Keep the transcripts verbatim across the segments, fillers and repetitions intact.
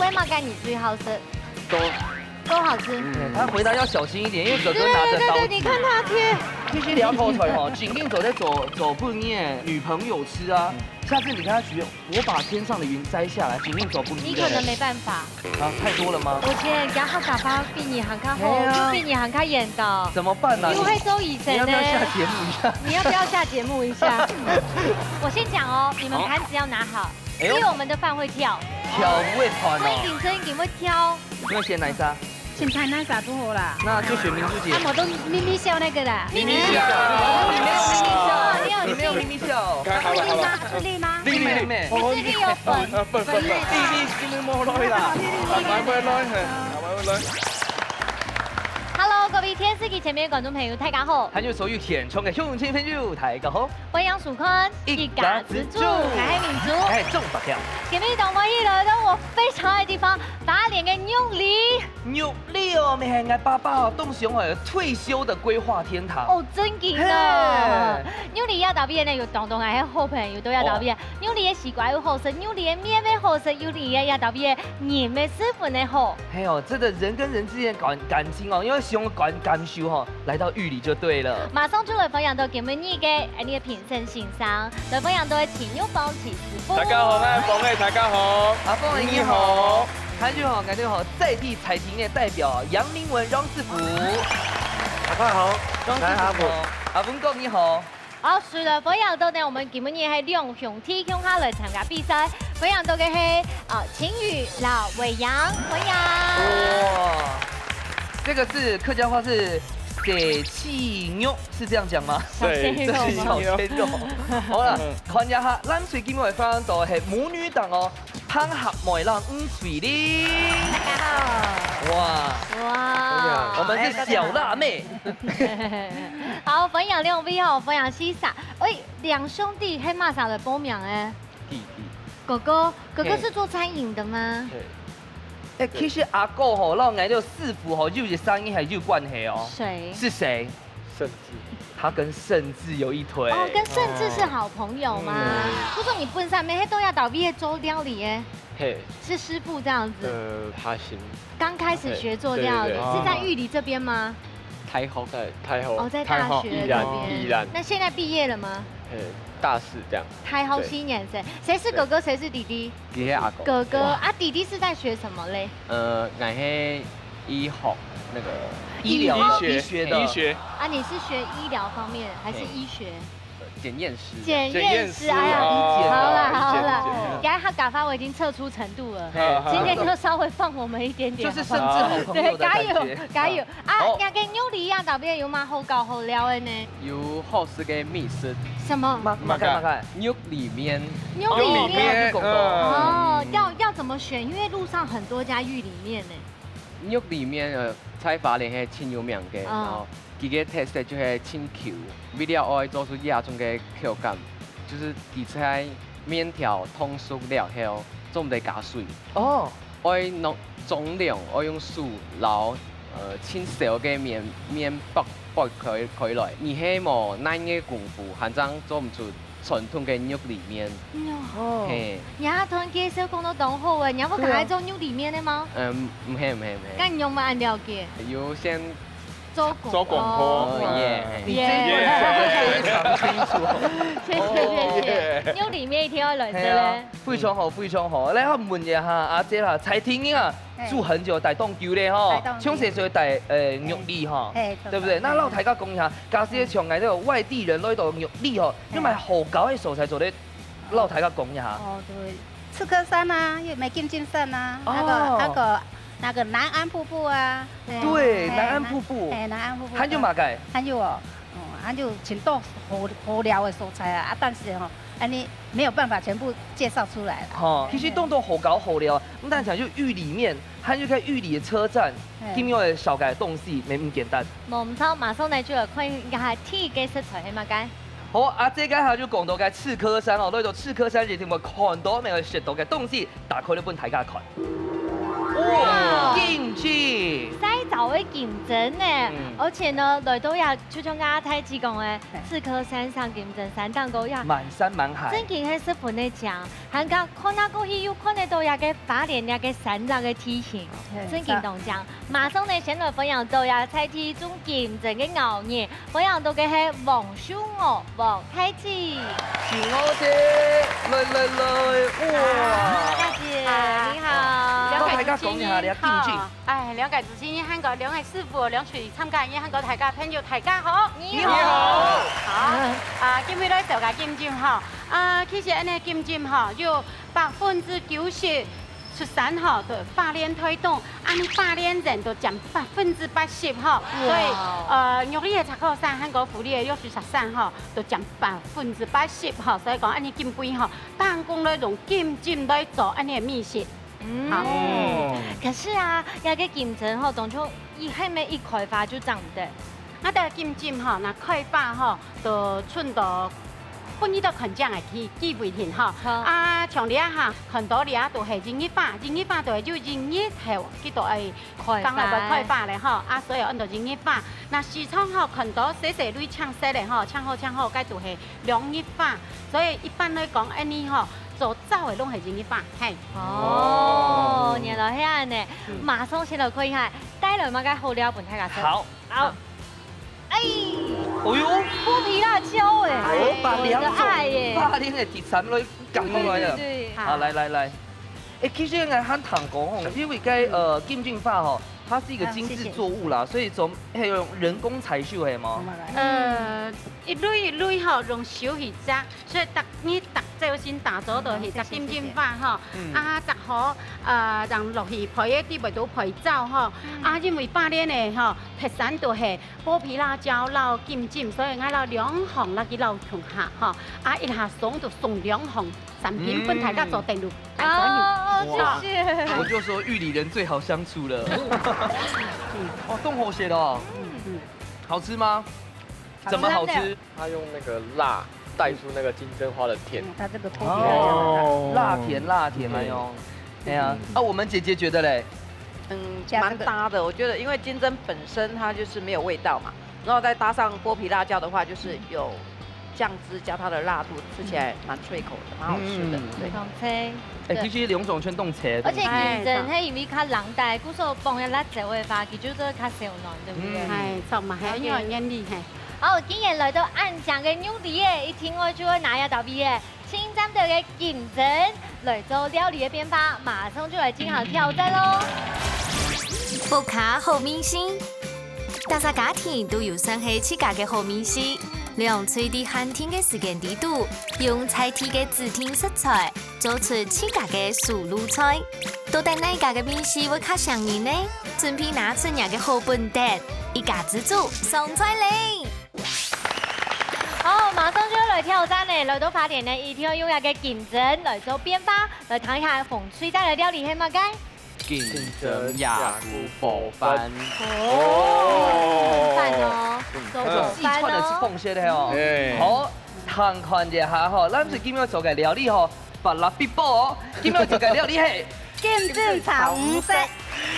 為麼个你最好食？都，都好吃。嗯，他回答要小心一點，因為哥哥拿著刀子。對對對對，你看他貼。這些兩口菜吼，正經做得做，做分你个女朋友吃啊。下次你跟他許願，我把天上的雲摘下來，正經做分你。你可能沒辦法。啊，太多了嗎？有錢人家客家話比你還較好，嘿啊。就比你還較緣投。怎麼辦呢？你會做醫生呢。你要不要下節目一下？你要不要下節目一下？我先講哦，你們盤子要拿好，哎呦。因為我們的飯會跳。跳舞會團哦。所以緊張緊會跳。 你要選哪一隻？選台南啥都好啦。那就選明珠姐。啊，我都咪咪笑那個啦。咪咪笑，你沒有咪咪笑，哦，你有你沒有咪咪笑。啊，是麗嗎？是麗嗎？麗麗妹妹。你是麗有粉。呃，粉粉粉，麗麗今日無來啦，買不來，嘿，買不來。Hello，各位電視機前面的觀眾朋友，大家好。還有所有現場的鄉親朋友，大家好。歡迎收看一家之煮，我係明珠。哎，中發票。今日當歡喜來到我非常愛的地方，花蓮个玉里。 玉里哦，乜係𠊎爸爸哦，當想愛退休的規劃天堂。哦，真緊哦。嘿。玉里這搭位呢，有當多𠊎个好朋友都這搭位。哦。玉里个西瓜又好食，玉里个麵乜好食，玉里个這搭位个人乜十分个好。嘿哦，真的人跟人之間的感，感情哦，因為想感，感受吼，來到玉里就對了。馬上就來分享到今晡日个，哎，你个評 先生，來分享到个陳玉芳陳師傅。大家好，𠊎係芳仔，大家好。阿芳仔你好。你好。還有吼，𠊎兜吼，在地財團个代表楊明文楊師傅。大家好，楊師傅。大家好。阿文哥你好。好，隨來分享到呢，我們今晡日係兩兄弟共下來參加比賽，分享到个係，呃，陳宇摎偉陽，歡迎。哇，這個是客家話是 細鮮肉，是這樣講嗎？小鮮肉嗎？對，小鮮肉。好了，嗯。看一下，藍隊今晡日分享到係母女檔哦，彭合梅摎吳翠玲。大家好。哇。哇。我們是小辣妹。好，歡迎兩位吼，歡迎先生。喂，兩兄弟係麼儕來報名个？弟弟。哥哥，哥哥是做餐飲的嗎？嘿。 哎，其實阿哥吼，摎𠊎兜師傅吼，有一儕人係有關係哦。誰？是誰？盛智。他跟盛智有一腿。哦，跟盛智是好朋友嗎？嗯。不是你本身乜係在這搭位做料理个，嘿。是師傅這樣子。呃，他先。剛開始學做料理，對，對，對。是在玉里這邊嗎？ 台後。在台後。哦，在大學那邊。宜蘭，宜蘭。那現在畢業了嗎？嘿，大四這樣。台後四年生，對。誰是哥哥，誰是弟弟？佢係阿哥。哥哥，哇。啊，弟弟是在學什麼嘞？呃，𠊎係醫學那個。醫療的，醫學，醫學的。醫學。啊，你是學醫療方面還是醫學？嘿。 檢驗師。檢驗師，檢驗師，哎呀，哦，好啦，好啦，理解，理解。今日客家話我已經測出程度了，今天就稍微放我們一點點，就是甚至好朋友的感覺。好不好？對，加油，加油。啊，好。你个玉里這搭位有麼好搞好尞个呢？有好食个美食。什麼？麼，麼个，麼个？玉里麵。玉里麵。玉里麵，嗯。哦，要，要怎麼選？因為路上很多家玉里麵呢。 玉里麵，呃，在花蓮係盡有名个，嗯。然後佢个特色就係盡Q，為了愛做出這種个口感，就是佢在麵條燙熟了後，做毋得加水。哦。愛用中量，愛用手撈，呃，盡燒个麵，麵剝，剝開，開來。你係無耐个功夫，還正做毋出 傳統个玉里麵。喲。哦。嘿。你這段介紹講到當好欸，你有趕快做玉里麵个嗎？嗯，毋係，毋係，毋係。該你仰般恁了解？有先做功課。做功課。哦，耶。你這一段講得非常清楚。謝謝，謝謝。哦。玉里麵一定要來食咧。係啊，非常好，非常好。來，𠊎問一下阿姐啦，在天津啊， 嘿。住很久，待當久咧吼，待當久。從細就待，呃，玉里吼，嘿，對不對？對。那摎大家講一下，假使像𠊎這種外地人來到玉里吼，嘿。有麼个好搞个所在做得摎大家講一下？哦，對，赤科山啊，又梅金金山啊，那個，哦。那個，那個南安瀑布啊，嘿，對，嘿，南安瀑布。嘿，南安瀑布。還有麼个？還有哦，哦，還有盡多好，好尞个所在啊，啊，但是吼， 恁呢沒有辦法全部介紹出來啦。吼，其實當多好搞好尞，毋單淨有玉里麵，還有該玉里个車站，嘿。今日个紹介个東西乜毋簡單。無毋著，馬上來就來看一下第一個食材係麼个。好，啊，這個下就講到該赤科山哦，來到赤科山一定會看到乜會食到个東西，打開來分大家看。哇，哇。金雞。曬燥會金針呢，嗯。而且呢，來到這，就像剛剛太子講个，嘿。四顆山上金針，山頂高呀，滿山滿海。真經係十分个靚，還過看啊過去又看得到這个花蓮這个山林个地形，嘿，真經當靚。馬上呢，先來分享到這在地種金針个牛肉，分享到个係黃秀娥、黃太子。秀娥姐，來來來，哇！大姐，你好。哇，大家講一下，你要敬敬。好。 哎，了解主持人，還過兩位師傅、兩位參加人，還過大家朋友，大家好。你好。你好。好，啊，今日來紹介金針吼，啊，其實恁呢金針吼，有百分之九十出產吼，在花蓮、臺東，恁花蓮人就佔百分之八十吼，哇。所以，呃，玉里个雜貨產還過埔里个玉樹雜產吼，就佔百分之八十吼，所以講恁呢金杯吼，當講來用金針來做恁呢个美食。 嗯。好。哦。可是啊，這个金針吼，當像一，還吂一開花就長毋得。啊，這金針吼，若開花吼，就伸到分你兜看靚个機，機會定吼。好。啊，像這下，看到這都係一月花，一月花就係有一日後，佢就會開花。剛好會開花咧吼。啊，所以安到一月花。若時常吼，看到細細蕊青色个吼，青好青好，該就係兩月花。所以一般來講，恁呢吼， 做燥个攏係一月花，嘿。哦，哦。原來係恁呢。嗯。馬上先來看一下，帶來麼个好料分大家食。好。好。哎。哦喲。剝皮辣椒哎。哦，把兩種我的愛耶。花蓮个特產來講出來了。對，對，對。好，來，來，來。哎，其實𠊎還聽講吼，因為該，呃，金針花吼，它是一個精緻作物啦，啊，謝謝。所以總還有人工採收的嗎？呃，一蕊一蕊吼，用手去摘， 所以逐日逐朝晨打早就去摘金針花吼，嗯。啊，摘好，呃，然後落去焙个底背都焙燥吼，嗯。啊，因為花蓮个吼，特產就係剝皮辣椒摎金針，所以𠊎摎兩項來去摎共下吼，啊，一下送就送兩項產品分大家做登錄。嗯。哦，哇，謝謝。我就說玉里人最好相處了。嗯。哦，凍好些了哦。嗯。好吃嗎？怎麼好吃？好吃。 它用那個辣帶出那個金針花的甜。嗯，它這個剝皮辣椒很辣。哦。辣甜辣甜，哎喲。哎呀，嗯。啊，我們姐姐覺得嘞？嗯，加這個。蠻搭的，我覺得，因為金針本身它就是沒有味道嘛，然後再搭上剝皮辣椒的話，就是有醬汁加它的辣度，吃起來蠻脆口的，蠻好吃的，嗯。對。很好吃。哎，對。其實兩種全都切。而且金針，哎，係因為較冷帶，故所放个辣椒个話，佢就做較燒暖，對不對？嗯。哎，著嘛，係，了解。因為原理，嘿。 好，既然來到恁靚个玉里仔，一定愛就愛拿這道菜仔，盡讚个金針來做料理个變化，馬上就來進行挑戰囉。屋下好味緒，大家家庭都有算係自家个好味緒，兩隊在限定个時間裡肚，用在地个指定食材， 做出自家个手路菜。到底哪家个味緒會較餳人呢？準備拿出若个好本事，一家之煮上菜咧！好，馬上就要來挑戰咧！來到花蓮呢，一定要用這个金針來做變化，來嚐一下紅隊帶个料理係麼个？金針野菇火飯。哦，哦。飯哦，做火飯哦。四川个是奉獻个哦。哎。好， 看看一下吼，咱毋係今日做个料理吼，發辣必爆哦，今日做个料理係金針炒五色。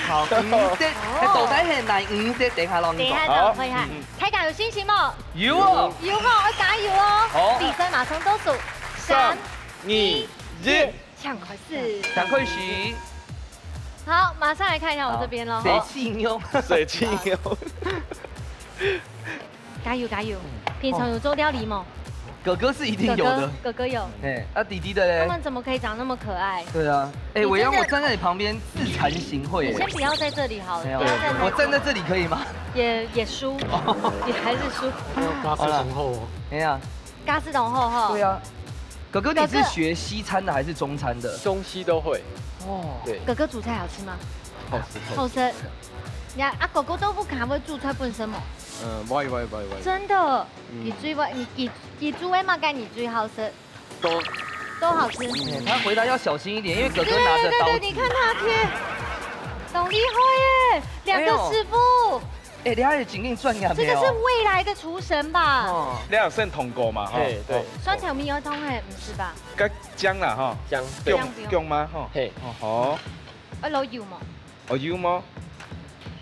炒五色，哦。係到底係哪五色？等一下摎你講。等一下再看一下。好。嗯。大家有信心無？有哦。有吼，愛加油哦。好。比賽馬上倒數，三、三、二、一。二。 請開始。請開始。好，馬上來看一下我這邊囉。好，水晶牛。水晶牛。加油，加油。平常有做料理嗎？哥哥是一定有的。哥哥，哥哥有。哎，啊，弟弟的嘞？他們怎麼可以長那麼可愛？對啊。哎，你真的偉陽，我站在你旁邊自慚形穢耶。你先不要在這裡好了，沒有，不要在那裡。我站在這裡可以嗎？也，也輸，哦。也還是輸。要加速紅後哦。好啦。哎呀。 加速紅後吼。對啊。哥哥，你是學西餐的還是中餐的？中西都會。哦。對。哥哥煮菜好吃嗎？好吃。好吃。呀，啊，哥哥都毋敢會煮菜本身無？嗯，會，會，會，會。真的？嗯。你最會，你，你，你煮个麼个你最好食？都。都好吃。哎，他回答要小心一點，因為哥哥拿著刀子。對，對，對，對，你看他切，當厲害耶，兩個師傅。哎呦。 哎，你還有緊緊轉眼沒有？這個是未來的廚神吧？哦。你有算通過嘛，吼？嘿，對。哦。蒜頭米要通嘿，毋係吧？該薑啦，吼。薑，對。薑，薑嗎，吼？嘿。哦，好。愛落油無？哦，油無？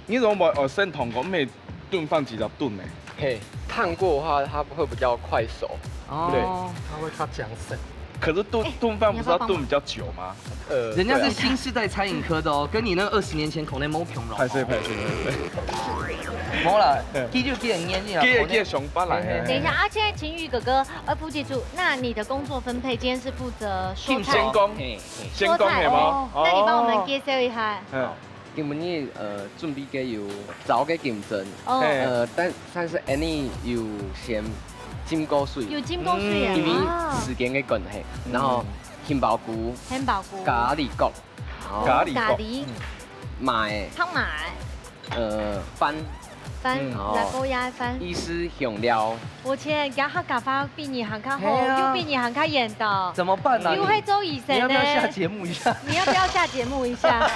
你怎麼不愛先燙過，毋係燉飯直接燉呢？嘿，燙過的話，它會比較快熟。哦，它會較講省。可是燉哎炖飯不是要你要不要幫忙炖比較久吗？呃，人家是对啊新时代餐饮科的哦，跟你那二十年前可能没有共了。拍谁拍谁拍谁。没啦嗯，记住记得念念啊。给给熊爸来。嘿嘿等一下啊，现在晴雨哥哥，呃，不记住，那你的工作分配今天是负责说进菜先。讲嘿，先讲系吗哦？那你帮我们介绍一下。嗯，今晡日呃準備个有燥个金針，哦，嘿呃，但但是Annie有先浸過水，有浸過水因為啊。時間个關係，然後杏鮑菇、杏鮑菇、咖哩角，然後咖哩咖哩、麻个香麻、呃番，番、嗯哦辣椒呀番。意式香料，我天，人家客家話比你還較好，嘿啊又比你還較遠的。怎么办呢？又會做醫生呢你要不要？下节目一下？你要不要下节目一下？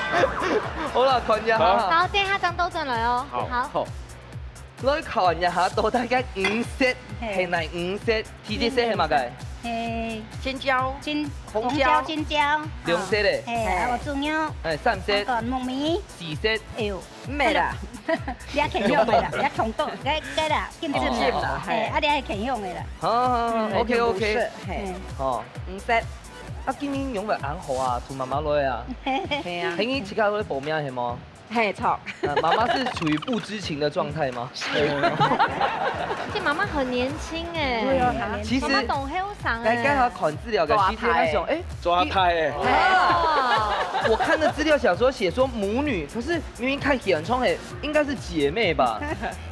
好了，看一下哈。好，等一下張都轉來哦。好好，好，來看一下，到底个五色係哪五色？第一色係麼个？嘿，青椒、青紅椒紅椒、青椒，兩色咧。嘿，啊，有豬肉，哎，三色那、、个木耳，四色。哎呦，毋係啦，你也肯用的啦，你也肯动，該該啦，金針金針啦啦，嘿，啊，你也肯用的啦。好好好，OK OK。嘿，哦，五色，啊，今日用个紅好啊，同媽媽來啊。係啊係，你自家來報名係無？係錯，呃，媽媽是處於不知情的狀態嗎？這媽媽很年輕哎。對啊，其實媽媽當後生來，剛好哎。看資料个時間，我想，哎，抓太哎。哦，我看的資料想說寫說母女，可是明明看起來很像，哎，應該是姐妹吧？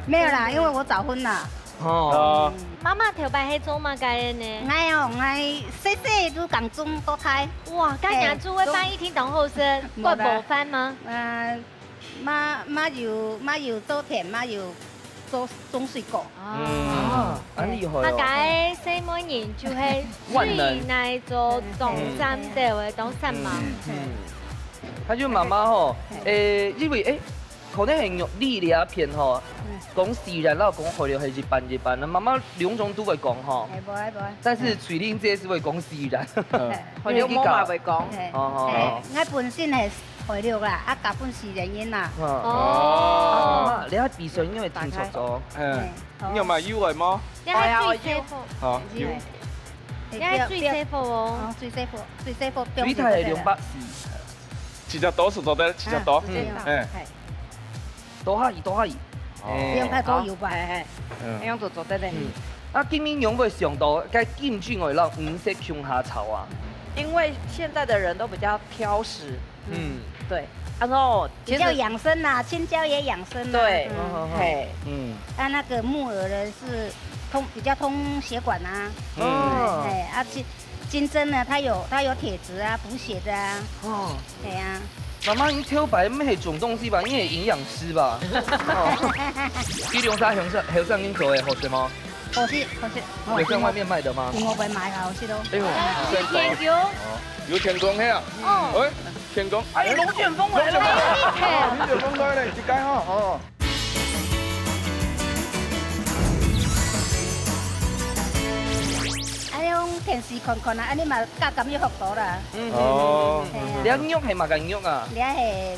沒有啦，因為我早婚啦。哦，媽媽頭擺係做麼个的呢？哎喲，哎，細細就講中國菜，哇，該娘煮个飯一定當好食，無啦怪無飯嗎？呃，媽媽有媽有做田，媽有做種水果。哦。啊，恁厲害大哦。家細妹人就係最耐做當三斗个當三媽。嗯，他就媽媽吼，誒，因為誒，可能係玉里這片吼，講自然啦，講海陸係一半一半，媽媽兩種都會講吼，哎，無哎無哎。但是水玲姐是會講自然。海陸媽媽會講，嘿，哦哦嘿，我本身係海陸啦，啊，嫁本自然人啦。嗯，哦，啊，你看比賽因為聽錯咗。嗯，你有買 U 的嗎？你還最細貨，好，有。你還最細貨哦。哦，最細貨，最細貨，水太係兩百四，直接倒是做得，直接倒。嗯，哎，嘿，多下一多下一。不用太多油吧，嘿嘿。嗯恁，樣就做得咧。啊，今日仰會想到該金針愛摎五色共下炒啊？因為現在的人都比較挑食，嗯，對，然後比較養生啦，青椒也養生啦。對嗯，嘿，嗯，啊，那個木耳呢是通比較通血管啊，哦，哎，啊，金金針呢，它有它有鐵質啊，補血的啊，哦，哎呀，媽媽，你頭擺毋係種東西吧？你係營養師吧？哦，這兩儕後生後生人做个好食無？好食好食，好食。有在外面賣的嗎？我會買啦，好食咯。哎呦，有天狗，有天公係啊？哦，哎，天公，哎，龍捲風來了。龍捲風來了，一改哈，哦。哎，用電視看看啊，啊，你嘛加減又學到啦。嗯哦哎呀你要肉係麼个肉啊？你還係，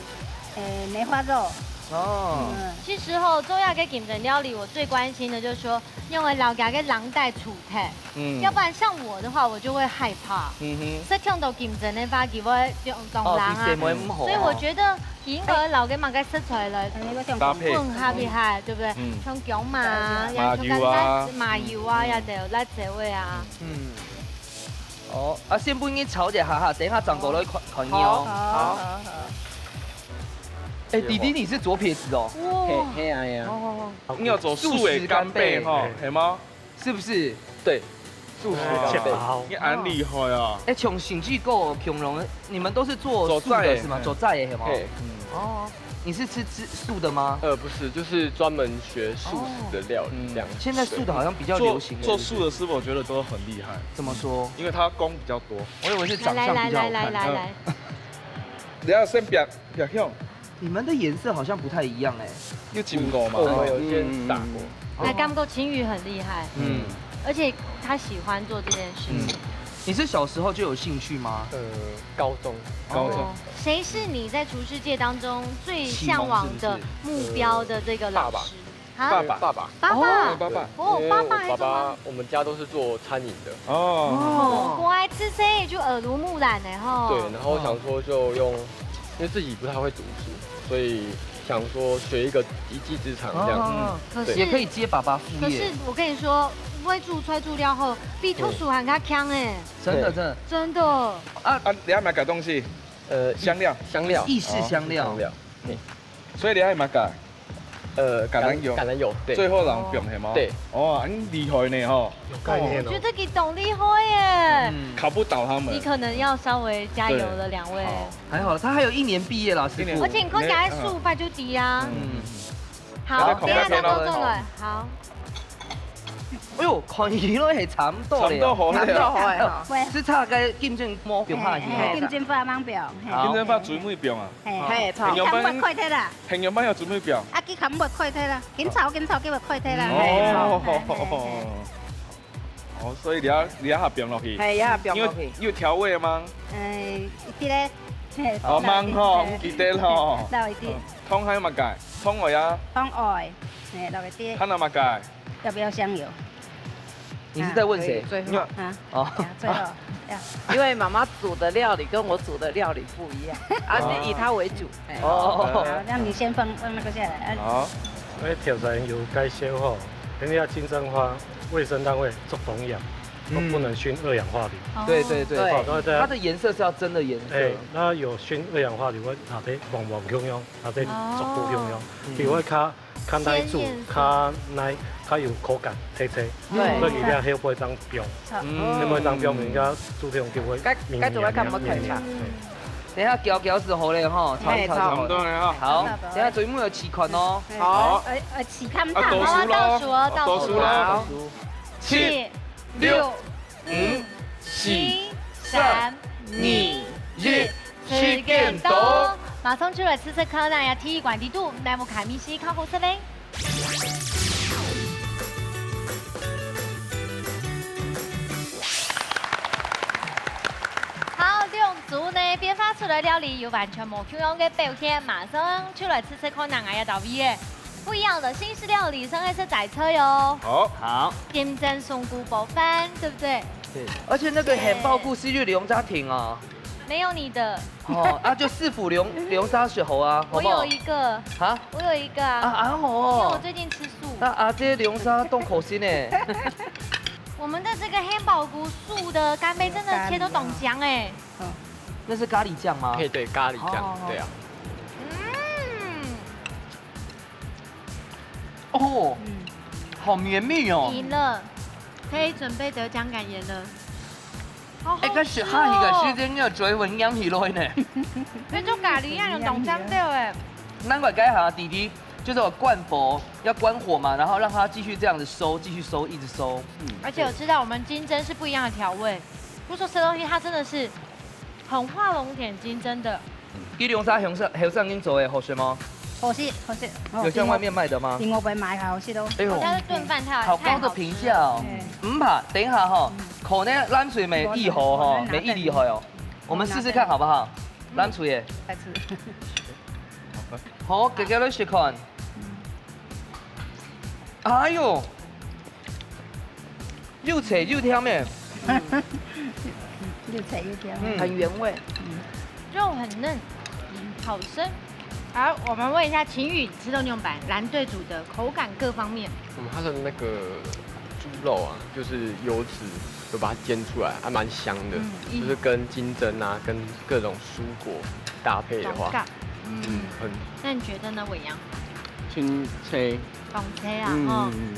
呃，梅花肉，哦，嗯，其實吼，做這個金針料理，我最關心的就是說，用个老家个冷帶土特，嗯要不然像我的話，我就會害怕。嗯食忒到金針个話，佢會當冷啊哦，對細。妹毋好啊。所以我覺得應該老个麼个食材來那個像搭配混合一下，對不對？嗯像薑嫲啊，麻油啊像辣麻油啊，也得有辣椒味啊。嗯。哦，啊，先分你炒一下哈，等一下轉過來看看你哦。好好好。哎，弟弟你是左撇子哦。哇，嘿，係啊係啊，哦，你要做素的干貝哈，係嗎？是不是？對，素食哇健康。你恁厲害啊！哎，像甚至个共榮，你們都是做素做齋的的是嗎？做齋的係嗎？嘿，哦，你是吃吃素的嗎？呃，不是，就是專門學素食的料理這樣。現在素的好像比較流行。做做素的師傅，我覺得都很厲害，怎麼說？因為他功比較多。我以為是長相比較好看。來來來來來，你要先煏煏香，你們的顏色好像不太一樣哎。有浸過嘛？我們有先打過。還感覺晴雨很厲害，嗯，而且他喜歡做這件事情。你是小时候就有兴趣吗？呃，高中，高中哦，谁是你在厨师界当中最向往的目标的这个老师？啊，爸爸，爸爸，爸爸，爸爸，哦，爸爸还爸做吗爸？我们家都是做餐饮的，哦，哦，乖，吃生也就耳濡目染呢吼。对，然后想说就用，因为自己不太会煮食，所以想说学一个一技之长这样。哦可是也可以接爸爸副可是业，我跟你说，会煮出来煮料后，比读书还较强哎，真的真的。真的。啊，啊，你爱买个东西，呃，香料，香料，意式香料香料，嘿，所以你爱买个呃，橄榄油橄榄油，对，最后人放系吗？对，哦，很厉害呢吼，有概念哦我觉。得你懂厉害耶。嗯，考不倒他们你。可能要稍微加油了，两位。好还好他还有一年毕业啦，师傅一年。而且你看起来素吧就低啊。嗯，嗯，好，大家等一下再看到倒转来。好，哎呦，看起来还差不多差不多了。好了。好哎吼。喂，是差个金针菇放下去嘿，吼。金針花啷放，嘿。好金針花水尾放啊，嘿，嘿，炒，用焖看會開忒啦，很有办法水尾放。啊，佢看會開忒啦，緊炒緊炒，佢會開忒啦，嗯嘿，炒，哦嘿，嘿，嘿。哦，所以你要你要下放落去，嘿，也放因为落去。有调味的吗？哎，一滴咧，嘿，哦，慢吼，嘿唔記得吼。倒一滴，湯還有麼个？湯愛啊，湯愛，嘿，落一滴，還有麼个？要不要香油？你是在问谁？最後你看啊，哦，呀，最後，呀，因為媽媽煮的料理跟我煮的料理不一樣，啊，是以她為主。哎哦，好，那你先放放那個下來，啊，好，哎，挑戰有介紹吼，因為要金針花，衛生單位做東洋，都不能燻二氧化硫。对对对，对好，那大家，它的颜色是要真的颜色。哎，那有燻二氧化硫，我拿得黃黃香香，拿得足夠香香，比如較較耐煮，較耐較有口感，脆脆，對所以一定要黑灰當標，炒，嗯黑灰當標，人家煮湯就會該該做得看綿綿不看吧綿綿等一下攪攪就好了吼，炒一炒就嘿好了。差不多了哈。好，等一下水母有試看哦。好呃，呃，試看啊，看，倒數咯，倒數哦，倒數哦。倒數咯。好，七、六、五、四、三、二、一，時間到。馬上就來試試看，那呀，第一關底肚，來，我看咪係較好食嘞。 好，兩組呢變化出來料理有完全無共樣个表現，馬上就來試試看哪个一道味耶。不一樣的新式料理，上海是摘菜哦。好，好，金針菇包飯，對不對？对，而且那个杏鮑菇是不是兩隻定哦？沒有你的，哦，啊，就四府龍龍沙雪猴啊，好不好我有？一個，啊我有一個啊啊，啊因為我哦，最近吃素。那啊，這些龍沙當可惜呢。我們的這個杏鮑菇素的干貝真的切到當香哎。那是咖喱醬嗎？配对咖喱醬哦，对啊，嗯，哦，嗯，好綿密哦。贏了，可以準備得獎感言了。好好哎，該食下去个時間要嘴唇癢起來呢。跟做咖喱一樣，當香的哎。難怪該下弟弟就是有關火，要關火嘛，然後讓它繼續這樣子收，繼續收，一直收。嗯，而且有吃到我們金針是不一樣的調味，不說吃東西它真的是很畫龍點睛，真的。佢龍沙後生後生人做个好食嗎？好食好食，哦有像外面賣的嗎？另外買較好食咯。哎呦我，家的燉飯太好高的評價哦。哎嗯吧，等一下哈，可能冷水沒意好哈，沒意厲害哦。我們試試看好不好？冷水耶，再吃。好，給給你試看。哎呦，又脆又甜咩？又脆又甜。嗯很原味。肉很嫩，好吃。好，我們問一下秦宇，吃到牛排藍隊組的口感各方面。嗯，它的那个豬肉啊，就是油脂有把它煎出來，還蠻香的，嗯嗯就是跟金針啊，跟各種蔬果搭配的話，口感，嗯嗯，，很那你覺得呢，偉陽？清脆，當脆啊，嗯哦，嗯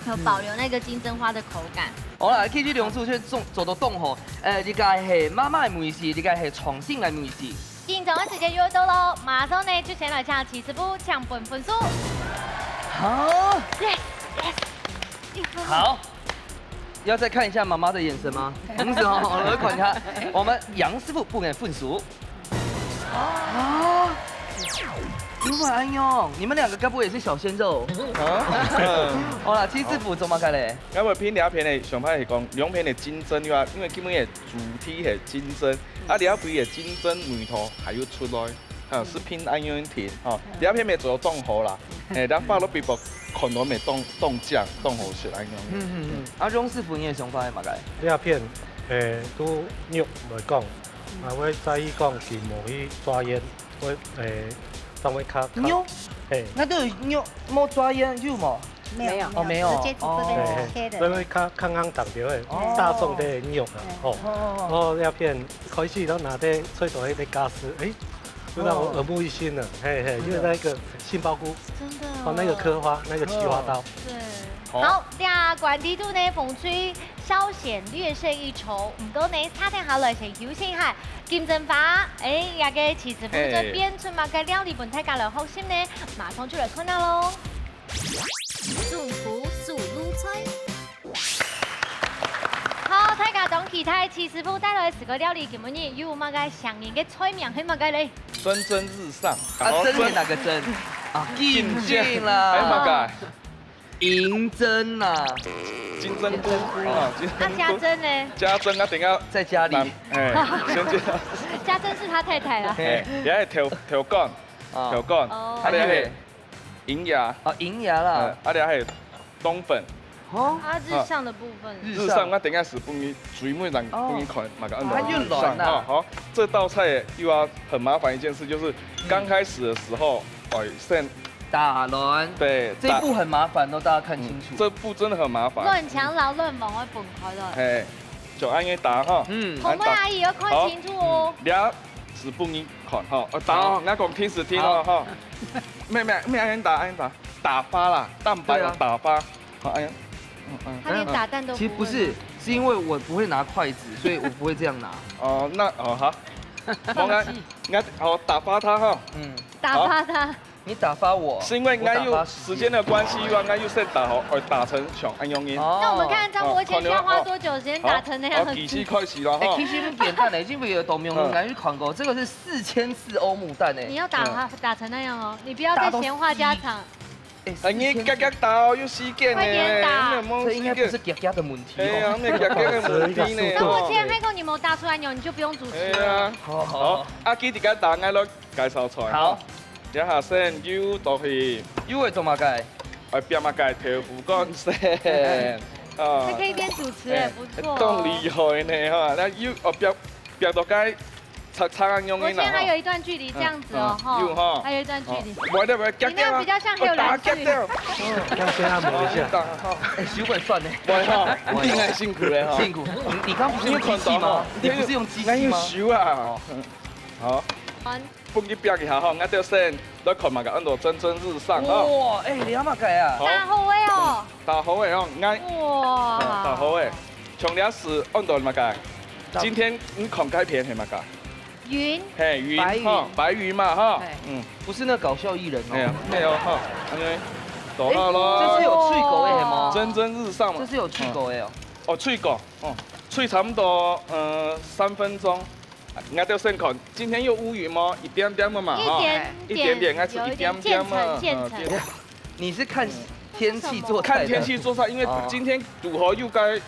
有保留那個金針花的口感。好啦，其實兩組就做做到當好，呃，一個係媽媽的美食，一個係創新的美食。緊張的時間又到咯，馬上呢就先來請徐師傅搶分分數。好， Yes yes，一分。好，要再看一下媽媽的眼神嗎？不是哦，我來看一下，我們楊師傅分个分數。啊，原來恁樣，你們兩個該不會也是小鮮肉？啊？好啦，七師傅做麼个咧？𠊎會拼兩片个想法係講，兩片个競爭，因為，因為今日个主題係競爭，啊，這片个競爭味道還有出來，啊，係拼恁樣定，吼，這片乜做當好啦，誒，但花落比較可能乜當，當靚，當好食恁樣。嗯嗯嗯。啊，鍾師傅，你个想法係麼个？這片，誒，對肉來講，啊，會在意講佢無去抓煙。 會，誒，當會較，較，肉？嘿。那都有肉，無抓煙有無？沒有。哦，沒有。直接直接哦。嘿，嘿，切的。所以會較，較硬當點，會哦。大眾的肉啊，哦。吼。哦，哦，哦。哦，那片開始都拿在菜刀那個架勢，誒，就讓我耳目一新了，哦。嘿，嘿，因為那個杏鮑菇，真的。哦，那個刻花，那個奇花刀。哦。對。好。好，這關題度呢，紅隊稍顯略勝一籌，毋過呢，差點下來先休息一下。 金針花，誒，這個七師傅做變出麼个料理分大家來學習呢？馬上就來看下咯。主廚手路菜。好，大家當期待七師傅帶來个料理，今晡日有麼个上癮个菜名係麼个咧？蒸蒸日上。啊，蒸係哪個蒸？啊，金針啦。還有麼个？ 銀針啊。金針菇啊，金針菇。啊，家珍呢？家珍啊，等一下。在家裡。哎，先介紹。家珍是他太太啦。哎，也係豆，豆乾，啊。豆乾。哦。啊，這係銀芽。啊，銀芽啦。哎，啊，這係冬粉。哦。啊，日上的部分。日上，日上。啊，等一下係分你水妹人哦。分你看，嘛个啊，又軟啦。好，好，這道菜又要很麻煩一件事，就是剛開始的時候，哎，先 打卵。對，打，這步很麻煩哦，大家看清楚。嗯，這步真的很麻煩。卵黃摎卵黃愛分開來。嘿，就恁樣打哈。嗯。紅妹阿姨要看清楚哦。好。嗯，這係分你看哈。哦，打哦，好。𠊎講定時定哦，好。哈。沒有，沒有，沒有，恁樣打，恁樣打，打發啦，蛋白要打發。對啊。好，哎呀，嗯，嗯。他連打蛋都不會嗎？其實不是，是因為我不會拿筷子，所以我不會這樣拿。哦，那，哦，好。我來，我來，好，打發它哈。嗯。打發它。好。 你打發我，是因為𠊎有時間的關係，我打發時間。𠊎有先打好，呃，打成像恁樣个。哦。那我們看張伯謙需要花多久時間打成那樣子？好，好，計時開始了哈。哎，其實很簡單的，因為有董明珠來去看過，嗯。這個是四千四歐姆蛋欸。你要打它，嗯。打成那樣哦，你不要再閒話家常。打到四，哎，哎，你遽遽打哦，有時間呢，快點打。你有沒有時間？這應該不是遽遽的問題哦。哎呀，沒有遽遽的問題呢。那我既然還講你沒有打出來，你就不用主持了。哎呀。好，好，好。好，啊，記得給大家來 介紹出來。好。這下先油倒去。油會做麼个？愛煸麼个豆腐乾先。啊。還可以變主持人，哎，不錯哦。當厲害呢，哈。那油，哦，煸，煸到該，差，差恁樣个啦，我現在還有一段距離，哈。這樣子哦，嗯，嗯，哈。油哈。還有一段距離。哦，不會的，不會，你那比較像還有藍色。哦，打掉。嗯，要先按摩一下。打，哈。哎，手會痠呢。不會哈，一定很辛苦的哈。辛苦。你，你剛不是用機器嗎？你有看到嗎？你不是用機器嗎？那用手啊。哦。好。 分佢煸一下吼，𠊎就先來看麼个安到蒸蒸日上吼。哇，哎，你阿媽改啊？好。打好个哦。打好个哦，𠊎，哇。哦，打好个。像你係安到麼个？打，今天你看該片係麼个？雲。嘿，雲，白雲。哈，白雲嘛哈。嘿。嗯。不是那搞笑藝人哦。沒有，沒有哈，因為，做好咯。哎，這是有脆口的嗎？蒸蒸日上嘛。這是有脆口的哦。嗯。哦，脆口，哦，脆差不多，呃，三分鐘。 𠊎就先看，今天有烏雲嗎？一點點个嘛，哈。一點點，一點點，還係一點點嘛，有一點漸層，漸層。嗯，對。你是看天氣做菜的？看天氣做菜，因為今天堵好又該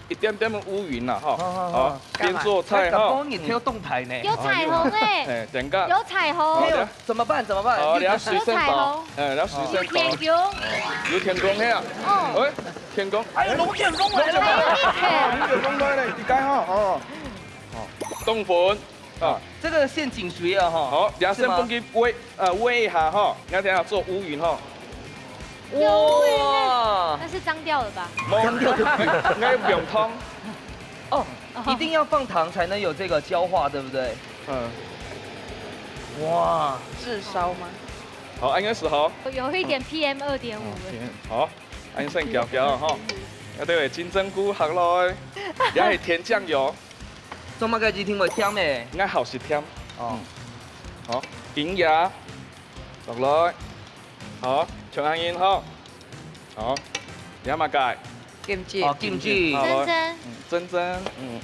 一點點个烏雲啦，哈。哦，哦，哦。好，邊做菜哈。哎，搞不好你挑動態呢。有彩虹哎。哎，等下。有彩虹。好的。沒有，怎麼辦？怎麼辦？好，你等下水先倒。有彩虹。哎，然後水先倒。有天公。有天公，嘿啊。哦。哎，天公。哎，龍卷風來了。龍捲風來了，你該哈，哦。 哦，凍粉啊。這個陷阱水啊，哈。好，兩聲是嗎？放去煨，呃，煨一下哈，你看等下做烏雲哈。有烏雲欸，哇。那是髒掉了吧？沒有，髒掉的。應該用湯。哦，哦。一定要放糖才能有這個焦化，對不對？嗯。哇。炙燒嗎？好，應該是好。有一點PM二點五了。嗯，好。 恁樣先攪攪哈。啊，對，金針菇下落，也係甜醬油。做麼个一定會甜个？𠊎好食甜。哦。嗯。好，銀芽，落來。好，像恁樣哈。好，這麼个。金針。哦，金針。好，來。真真。嗯，真真，嗯。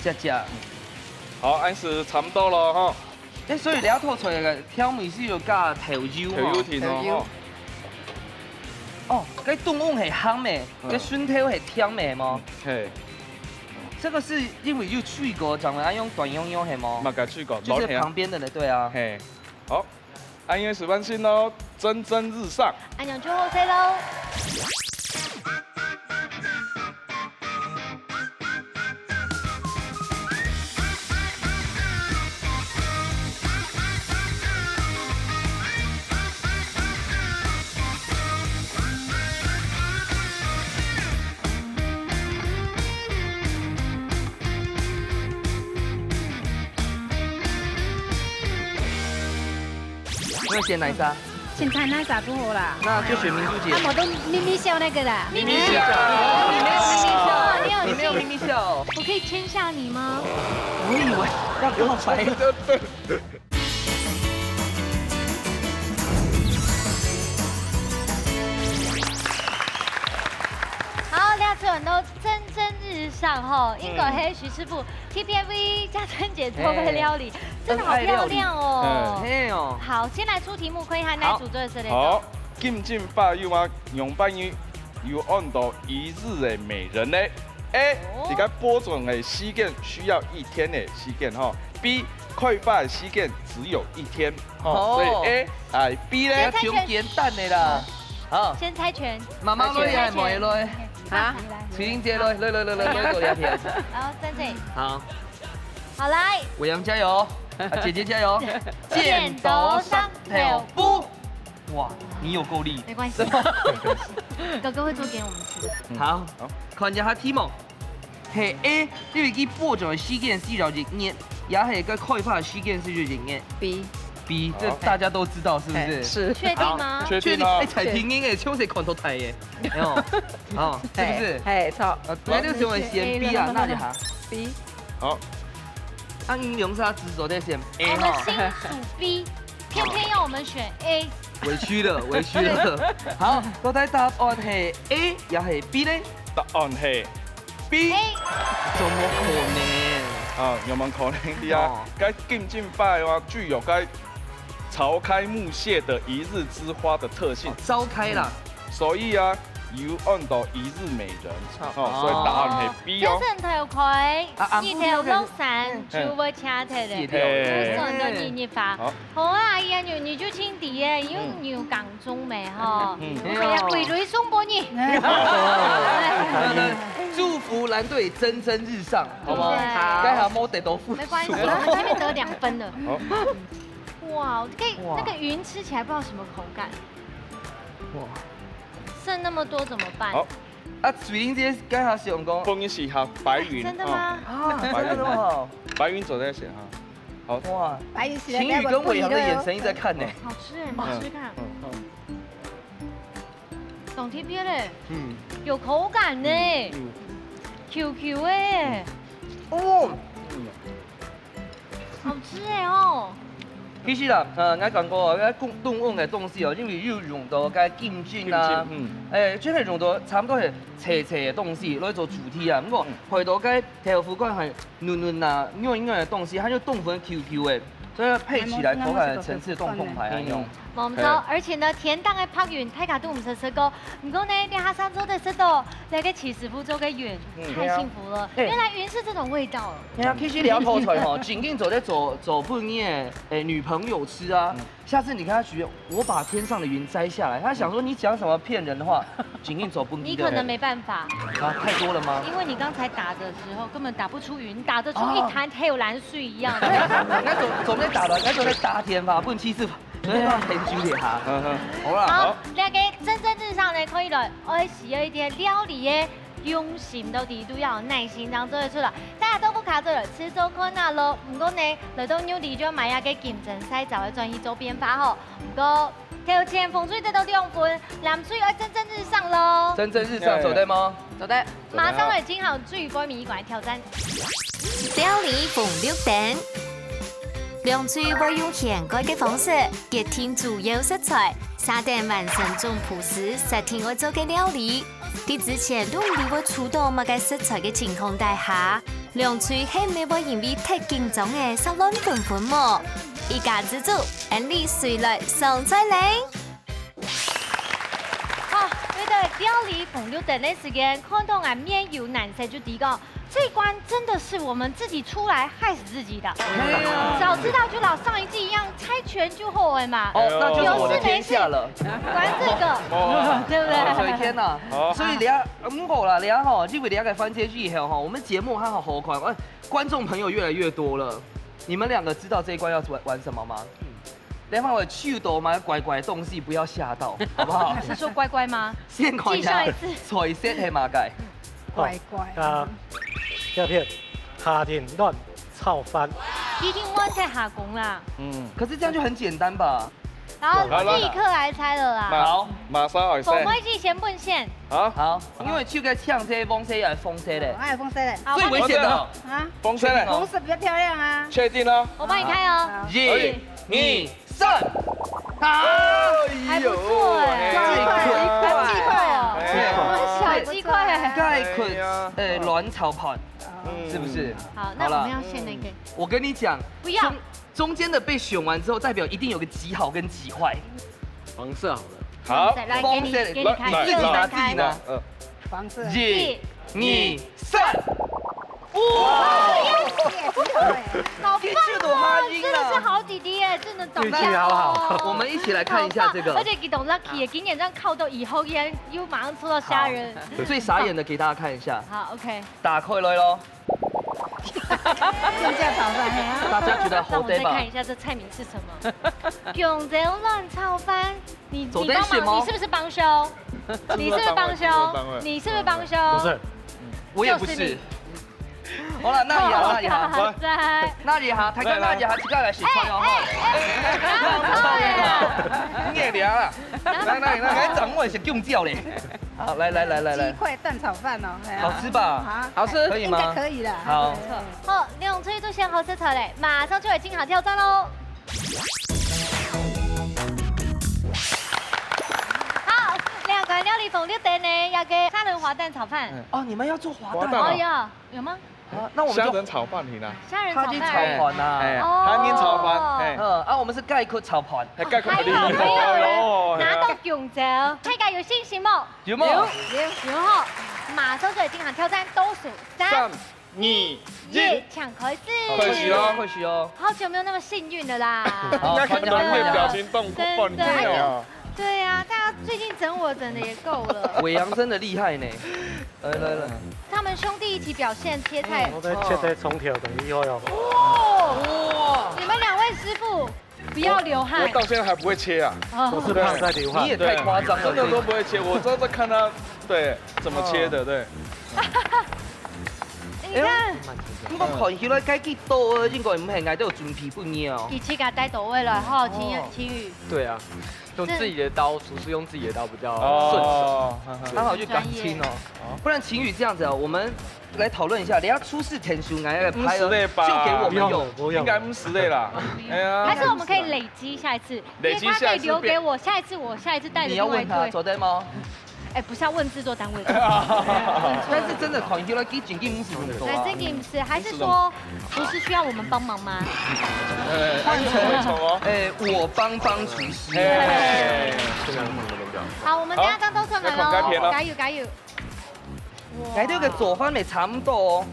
謝謝。好，恁樣係差不多了哈。哎，所以這道菜个調味係有加豆油吼。豆油定哦，豆油。吼。哦，該中央係鹹个，嗯。該脣頭係甜个嘛。嘿。這個是因為有水果，長得愛用短腰腰係嗎？麼个水果？就是旁邊的呢，對啊。嘿。好，恁樣就完成咯，蒸蒸日上。恁樣就好食咯。 你要選哪一隻？先猜那啥不好啦。那就選明珠姐。那我都咪咪笑那個啦。咪咪笑，你沒有咪咪笑，哦，你有你沒有咪咪笑。我可以簽下你嗎？我以為要告白。好，這次很多蒸蒸日上吼，應該係徐師傅特別為家珍姐做个料理，真的好漂亮哦。嗯。嘿哦。好，先來出題目，看一下哪組做得出來。好，金針花肉啊，仰般形有安到一日个美人呢？A，哦。這个播種个時間需要一天个時間吼。B，開花个時間只有一天吼。哦。所以A，哎，B呢？這中間等个啦。好。先猜拳。媽媽來還係妹來？啊？水玲姐來，來來來來來，過來片。好，在這裡。好。好，來。偉陽加油，啊，姐姐加油。剪刀石頭布。 哇，你有夠力。沒關係，哥哥會做給我們吃的。好，好。看一下題目。係A，因為佢播種个時間需要一日，也係个開花个時間需要一日。B。B，這大家都知道，是不是？嘿，是。確定嗎？好，確定哦。確定。哎，才聽音哎，像是看到台耶。哎呦，哦，是不是？嘿，嘿，著。啊，對，就成為選B啊，那就好。B。好。啊，你兩儕只做得選A吼。我們先數B，偏偏要我們選A。 委屈了，委屈了。好，到底答案係A也係B呢？答案係B。A。怎麼可能？啊，有沒有可能的啊？哦。該金針花的話，具有該朝開暮謝的一日之花的特性。哦，朝開啦。嗯，所以啊，有安到一日美人。哦，所以答案係B哦。這陣頭開，啊，啊，日頭落山就會謝忒了，謝忒了。就算到日日花。好。 好啊，阿姨啊，你，你就盡知耶，因為你有耕種咩吼。嗯。哎呀，歸類送分你。祝福藍隊蒸蒸日上，好不好？對。該下無得到分數。沒關係，我們這邊得兩分了。好。哇，這個，哇。那個雲吃起來不知道什麼口感。哇。剩那麼多怎麼辦？好。啊，水玲姐該下想講，分你試下白雲，真的嗎？哦。啊，白雲。真的嗎？白雲做得選哈。 好。哇，白雲起來，情侶跟偉陽的眼神一直在看呢。好吃耶，你吃吃看。嗯，嗯。當特別嘞，嗯。有口感呢，嗯，嗯。Q Q哎，哦。嗯。好吃哎哦。其實啦，呃，𠊎感覺啊，該中，中央个東西哦，因為有用到該金針啊，金針，嗯。哎，就係用到差不多係脆脆个東西來做主題啊。毋過，嗯。回到該豆腐乾還 嫩嫩啊，軟軟个東西，還有豆腐Q Q个，所以配起來口感个層次當豐沛啊，嗯。有。無錯，嘿。而且呢，甜淡个白雲，大家都毋識食過。毋過呢，這下正做得食到，這個徐師傅做个雲，嗯。太幸福了。嘿。原來雲是這種味道。哎呀，其實這道菜吼，正經做得做，做分你个，欸，女朋友吃啊。嗯。 下次你跟他許願，我把天上的雲摘下來，他想說你講什麼騙人的話，緊緊走不離的。你可能沒辦法。啊，太多了嗎？因為你剛才打的時候根本打不出雲，打得出一潭黑有藍水一樣的。啊。那怎麼，怎麼在打的？那怎麼在打天發，不能欺負，所以要很久點哈。嗯哼。好啦，好，好。這個蒸蒸日上呢，可以了，愛需要一點料理耶。 用心到底都要有耐心正做得出來。大家都不卡做了，試做看啊咯。毋過呢，來到玉里就愛買一個金針曬燥个轉去做變化吼。毋過，頭前紅隊得到兩分，藍隊愛蒸蒸日上咯。蒸蒸日上，做得嗎？做得。馬上來進行最尾一關挑戰。料理紅綠燈，兩隊會用掀蓋个方式，決定主要食材，續等完成總鋪師設定愛做个料理。 在之前都毋知會出到麼个食材个情況底下，兩隊係毋係會因為忒緊張而煞亂紛紛無？一家之煮，恁樣隨來上菜咧。好，為了料理紅綠燈个時間，看到𠊎面有難色就知講，這一關真的是我們自己出來害死自己的。哎呀。早知道就老上一季一樣猜拳就好了嘛。哦，那就是我的天下了。有事沒事管這個。哦。對不對？所以天哪，哦。所以你要，嗯，好啦，你要吼，因為你要个番茄以後吼，我們節目還好好看，哎，觀眾朋友越來越多了。你們兩個知道這一關要玩，玩什麼嗎？ 你放我去都買乖乖的東西，不要嚇到，好不好？是說乖乖嗎？先看一下，記上一次。彩色係麼个？乖乖。啊，照片，家庭亂炒飯。一定亂在下工啦。嗯，可是這樣就很簡單吧？好，好了。立刻來猜了啦。好，馬上來猜。我們一起先問先。好，好，因為去个搶這紅色還是紅色的？哎，紅色的。好，最危險的。我幫你。啊，紅色的。紅色比較漂亮啊。確定哦？我幫你開哦。好。一、二、三。哎呦，還不錯哎。雞塊，雞塊哦。哎呀。哇，小雞塊。雞塊，哎呀。哎，卵炒飯，嗯。是不是？好，那我們要選哪個？好啦。我跟你講，不要。中，中間的被選完之後，代表一定有個極好跟極壞。黃色好了。好。再來，給你，黃色的，給你看，來，你自己拿，來，自己拿。來，嗯。黃色。一、二、三。 哇！好棒哦，真的是好弟弟耶，真的長大哦。運氣好好。我們一起來看一下這個。好棒，而且佢當lucky耶，今年這樣靠到以後，又馬上抽到蝦仁。好，最傻眼的給大家看一下。好，OK。打開來咯。正價炒飯，嘿啊。大家覺得好吃嗎？讓我再看一下這菜名是什麼。芎蕉卵炒飯，你，你幫忙，做得選嗎？你是不是幫兇？你是不是幫兇？你是不是幫兇？不是。我也不是。就是你。 好了，那也好，那也好。好，再。那也好，大家那也好，自家來試看哦，哈。哎，哎，哎，哎，你也聊啊。來，來，來，來，掌握一下用掉嘞。好，來，來，來，來，來。雞塊蛋炒飯哦，哎呀。好吃吧？啊，好吃。可以嗎？應該可以啦。好。好，兩隊都選好食材嘞，馬上就來進行挑戰咯。 好，兩款料理紅綠燈呢，要个蝦仁滑蛋炒飯。嗯。哦，你們要做滑蛋哦。滑蛋哦。哦，有，有嗎？啊，那我們就蝦仁炒飯行啊。蝦仁炒飯。蝦仁炒飯啊。哎，哦。蝦仁炒飯，哎。嗯，啊，我們是雞塊炒飯。哎，雞塊，還有，還有，哎呦，拿到芎蕉，大家有信心無？有沒有？有，有，有吼。馬上就來進行挑戰，倒數三、三、 二、一，搶開始。開始哦。開始哦。好久沒有那麼幸運了啦。好，應該看到你的表情動作，真的，半天哦。對啊，大家最近整我整的也夠了。偉陽真的厲害呢。來，來，來。他們兄弟一起表現，切菜。嗯，我在切菜，蔥條，等一下哦。哇！哇！你們兩位師傅 不要流汗。我，我到現在還不會切啊。哦。我是怕在流汗。你也太誇張了。對，真的都不會切，我都在看他，對，怎麼切的，哦。對。你看。哎喲，不過看起來該幾多，應該毋係，𠊎都有準備分你哦。佢自家帶到位了，吼，秦，哦。秦宇。對啊，用自己的刀，廚師用自己的刀比較順手。哦，哈哈。剛好就感情哦。專業。不然秦宇這樣子啊，我們 來討論一下，等下廚師𢯭手拿个牌哦，就給我們用。不用了，不用了。應該毋使的啦。哎呀。還是我們可以累積下一次，累積下一次變。因為他可以留給我，下一次我下一次帶的另外一隊。你要問他，做得嗎？哎，不是要問製作單位。但是真的看起來佢正經毋使恁多啊。哎，正經毋使，還是說廚師需要我們幫忙嗎？哎，換成，換成哦。哎，我幫幫廚師。哎。好，我們等下剛都出來了哦，要看該片了。加油，加油。 來，這個做法也差不多哦，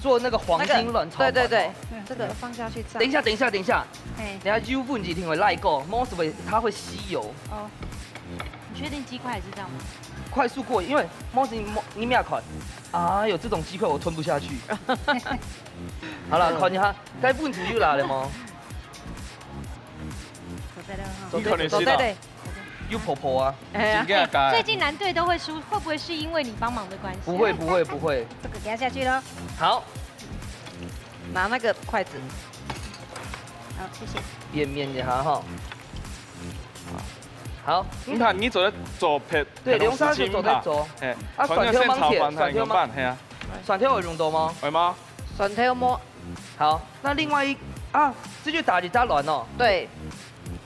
做那個黃金卵炒飯哦。那個，對，對，對，這個放下去炸。等一下，等一下，等一下，哎。等一下油分一定會落過，莫是會，它會吸油。哦，你確定雞塊還是這樣嗎？快速過，因為莫是你，你沒有看，哎喲，這種雞塊我吞不下去。好了，看一下，該問題又來了嗎？你可能是啦。對，對，對。 又婆婆啊。哎呀。真的假的？最近藍隊都會輸，會不會是因為你幫忙的關係？不會，不會，不會。這個給它下去咯。好。拿那個筷子。好，謝謝。變面一下哈。好。你看，你做得做別，對，別个事情兩儕就做得做。哎，啊，蒜頭吂切，蒜頭吂，蒜頭有用到嗎？會嗎？蒜頭無。好，那另外一，啊，這就打一隻卵哦。對。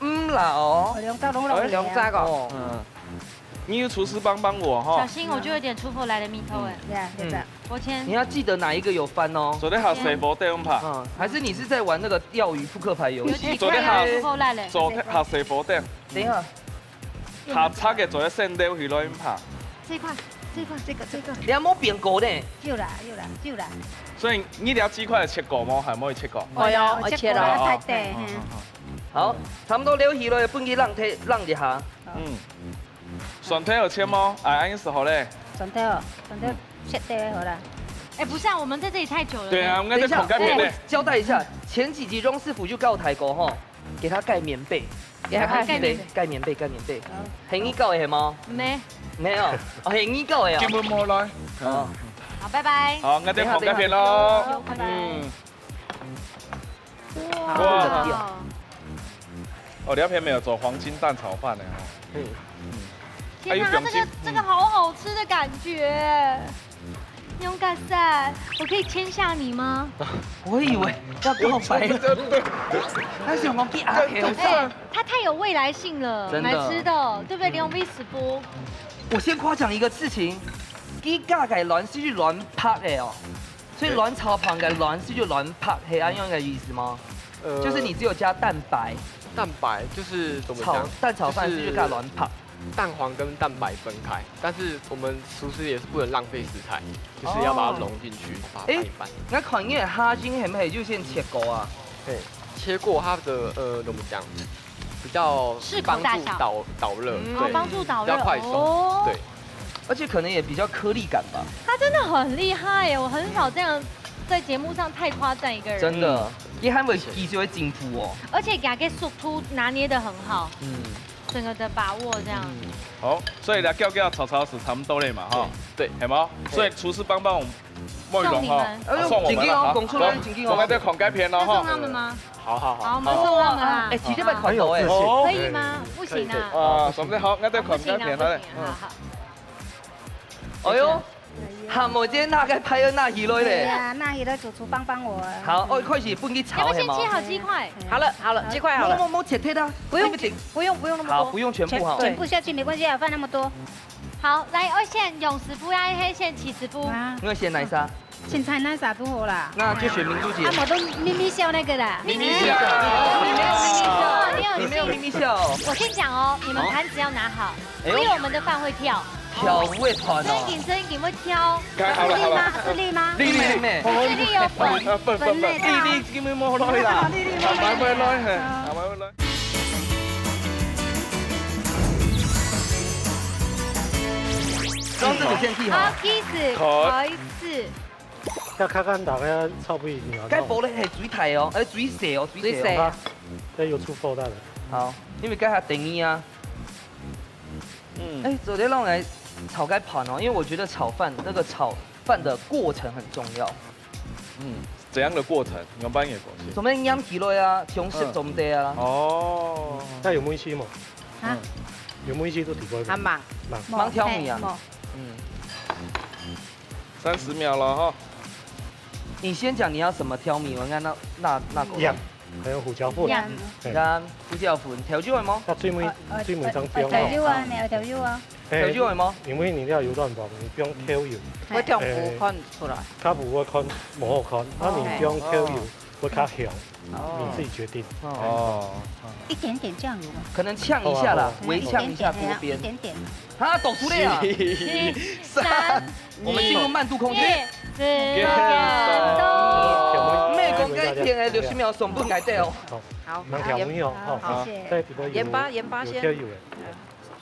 毋啦哦。兩隻攏落去啊。兩隻哦。哦。嗯。你有廚師幫幫我哈。小心，我就有點廚房來的味道哎。呀，就這樣。你要記得哪一个有翻哦。做得下細火頂拍。嗯，还是你是在玩那个钓鱼扑克牌游戏？做得下，做得下細火顶。等一下。下差个做得先留起来拍。这一块，这一块，这个，这个。你要摸扁狗呢。有啦，有啦，有啦。所以你了几块切过吗？还没切过。我有，我切过了，太对。好，差不多留起来，分佢冷一冷一下。嗯。 蒜頭有切嗎？哎，恁樣係好咧。蒜頭，蒜頭切掉好了。哎，不是啊，我们在这里太久了。对啊，我们在等一下，看该片呢。我交代一下，前几集钟师傅就教大家吼，给他盖棉被，给他盖棉被。盖棉被，盖棉被。很易搞的吗？没，没有，哦，很易搞的哦。根本没来。哦，好，拜拜。好，我们再看该片喽。拜拜。嗯。哇，哦，这片没有做黄金蛋炒饭呢，哦。嗯。天哪，它这个这个好好吃的感觉。勇敢赛，我可以签下你吗？我以为要告白了，他想我给阿 Q 哎，它太有未来性了，蛮吃的，对不对？你用 V 十不？我先夸奖一个事情，给大家卵是去卵拍的哦。 所以卵炒饭跟卵是就卵白，係恁樣个意思吗？呃，就是你只有加蛋白，蛋白就是怎么讲？蛋炒饭是就加卵白，蛋黄跟蛋白分开，但是我们厨师也是不能浪费食材，就是要把它融进去，把它拌一拌。那款叶哈金还没有就先切过啊？对，切过它的呃怎么讲？ 比较适合大小，导热，对，帮助导热，比较快松，对，而且可能也比较颗粒感吧。他真的很厉害耶，我很少这样在节目上太夸赞一个人，真的，你还没有机会进步哦。而且给他给速度拿捏的很好，嗯，整个的把握这样。好，所以来调调炒炒是差不多了嘛哈，对，好吗？所以厨师帮帮我们。 送你们，送我们了哈。我们在看该片了哈。送他们吗？好好好，我们送他们啊。哎，直接拍快手哎，可以吗？不行啊。啊，上面好，我在看该片了。好好。哎呦，哈，我今天拿个拍要拿起来嘞。对呀，拿起来，主厨帮帮我。好，哦，开始分你炒。要不先切好鸡块？好了好了，鸡块好了。我我我切切的，不用不用不用那么多。好，不用全部哈。全部下去没关系啊，饭那么多。 好，来，我先用师傅呀，还是先起师傅？你要先哪一啥？青菜那啥都好啦。那就选明珠姐。啊，我都咪咪笑那个啦。咪咪笑，你没有咪咪笑，你没有咪咪笑。我先讲哦，你们盘子要拿好，因为我们的饭会跳。跳会团哦。真紧真紧会跳。开好了好了。是丽吗？是丽吗？丽丽妹，丽丽有粉，粉粉粉，丽丽今天没落来啦，丽丽妹，慢慢来，慢慢来。 装这个先去哈。好，kiss，不好意思。要看看大家臭不一定啊。该玻璃系水大哦，哎，水细哦，水细哦。该有出口的。好，因为刚才等你啊。嗯。哎，昨天让我来炒该盘哦，因为我觉得炒饭那个炒饭的过程很重要。嗯，怎样的过程？你们班也过去。什么样起来啊？从事中的啊。哦。那有没有一些嘛？ 啊，有没有一些都挺乖的？还蛮蛮蛮挑米啊。嗯，三十秒了哈。你先讲你要什么挑米，我看那那那个。盐，还有胡椒粉。盐，盐，胡椒粉，调酒了吗？那最尾最尾张标。调酒啊，没有调酒啊。调酒了吗？因为你料有乱放，你不用调油。我调不看出来。他不会看，不好看，那你不用调油。 会较香，你自己决定。哦，一点点酱油嘛，可能呛一下啦，微呛一下锅边。一点点。啊，倒出来啊！三，我们进入慢度空间。耶，妹讲该片的六十秒送分大家哦。好，蛮调味哦，好，谢谢。盐巴，盐巴先。有调油的。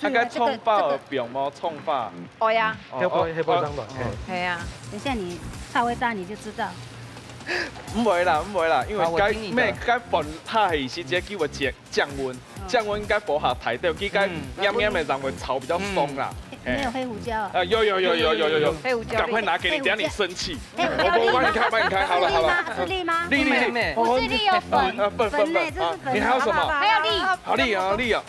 那个葱爆有放吗？葱爆。哦呀。要不要要不要当卵？系啊。等下你稍微炸你就知道。毋會啦，毋會啦，因為該咩該本它係直接叫佢降降溫，降溫該火下太低，佢該黏黏个，然後會炒比較鬆啦。沒有黑胡椒啊？啊，有有有有有有有，黑胡椒，趕快拿給你，等下你生氣。我幫你開，幫你開，好了好了。是綠嗎？是綠嗎？綠綠綠，不是綠有粉，粉粉粉，這是粉。你還有什麼？還有綠，好綠啊綠啊。